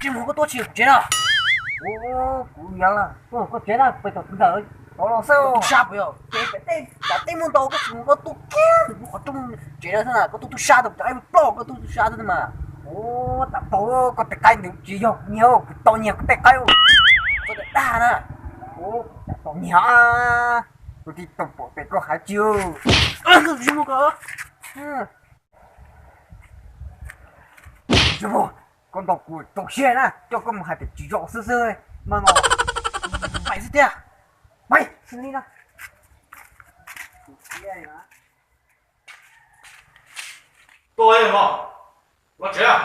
Tsis mus koj tuaj tsis tsev na. Ua, kuv yog koj tsev na, pem tom ntawm tod los xwb. Sab puas yog? Pem tej, pem tej muaj ntau, koj tsis mus koj tuaj kiag ntawm qhov rooj tsev na xwb na, koj tuaj tub sab tau, cov qaib ploj koj tuaj tub sab xwb mas. Ua, tam tau koj tej qaib ntawd tsis yog kuv nyiag, kuv tau nyiag koj tej qaib. Koj tej dag na. Ua, tam tau nyiag, kuv tsis tau pom pem koj hais tsis. Koj ntaus kuv txaus siab na, coj koj mus hais tias tsis zoo xwb xwb mas no. Pais xwb tiag. Pais xwb li na. Tuaj los, los tsev.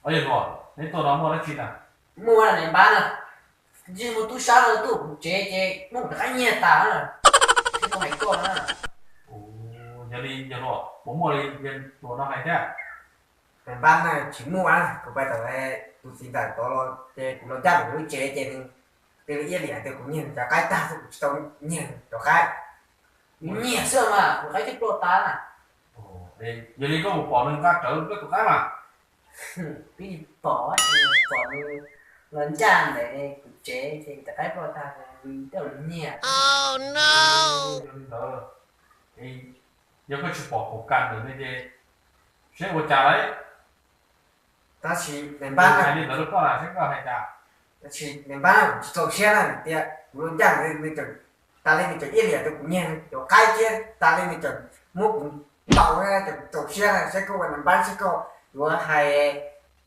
Yawg hluas, neb tuaj no muaj dab tsi na? Muaj, niam npab na, ntsij mus tub sab no tuaj kuv tsev ces muab kuv cov qaib nyiag tas na, thiaj tuaj hais koj na. Yog li yawg hluas, puas muaj li yawg hluas no hais thiab? Niam npab na, tsis muaj na, kuv pais tom tus txiv ntawm tod los ces kuv los ncaj ntawm lub tsev ces nws cia li iab liam tias kuv nyiag nws cov qaib tag xwb, kuv tsis tau nyiag nws cov qaib. Nyiag xwb mas kuv qaib thiaj ploj tas na. Yog li koj mus pom nws nqa rawv koj tus qaib mas. Twb pom, pom nws los ncaj ntawm kuv tsev ces cov qaib ploj tag, nws tej zaum nyiag. Yog li ntawd, yog koj tsis pom kuv kas ntawm nws ces seb ua cas lawm. Tab sis niam npab, hais li ntawd rau koj na, seb koj hais cas. Tab sis niam npab, kuv tsis txaus siab na, tias kuv los ncaj ntawd nws tseem, tas li nws tseem iab liam tias kuv nyiag cov qaib thiab tas li nws tseem muab kuv ntaus na, ces kuv txaus siab na, seb koj ua niam npab seb koj yuav hais,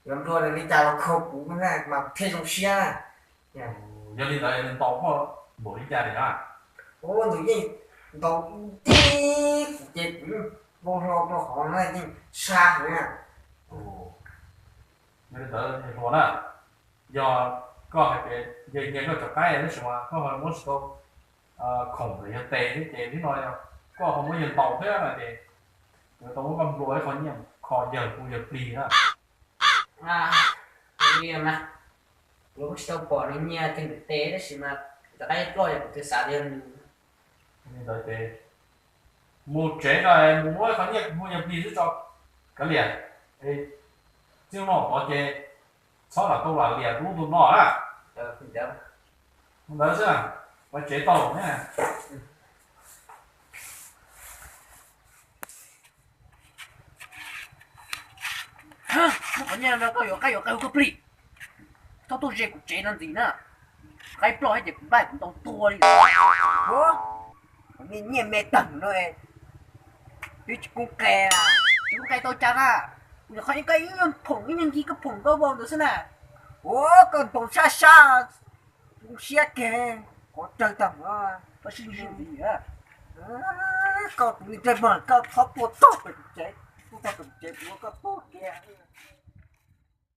yuav nplua nws li cas los kho kuv na mas kuv thiaj zoo siab na. Yog li ntawd nws ntaus koj npaum li cas lawm na? Ua, nws yeej ntaus tib kuv ces kuv yeej npau hlo rau hauv na, yeej sab heev na. Yog li ntawd hluas na, yog koj hais tias yawg nyiag koj cov qaib tab sis mas koj ho muab tsis tau khoom ntawm yawg tes thiab ces nim no yog koj ho muab yawg ntaus thiab no ces yuav tau muab koj nplua ib qho nyiaj kho yawg kuj yawg plig na. Li mas, kuv kuj tsis tau pom nws nyiag kiag ntawm tes tab sis mas cov qaib ploj yog kuv twb xav tias yog nws. Li ntawd ces mus tsev na, mus muab qhov nyiaj kuv muag yog plig xwb tso, kav liam. Txij no tod ces txhob lam tau lam liam kuv tus no na. Ntawd xwb, ua tsev tau ne. Muab qhov nyiaj no koj yuav qaib yuav qe hu koj plig, txhob tuaj ze kuv tsev no ntxiv na. Qaib ploj ces kuv npaj kuv ntaus tuag li. Ua, me nyiaj me tawg no twb tsis pub qe, tsis pub qe tau cas na. Kuv nyuam qhuav ib, koj ib nyuag phoom ib nyuag nkig koj phoom koj vau ntawd xwb na. Ua, koj ntaus sab sab, siab kiag, qhov tsawg tag, koj sib ntsib ntxiv. Koj tus neeg ntsej muag koj txhob tuaj txog pem kuv tsev, tuaj txog pem kuv tsev kuv muab koj tuag kiag.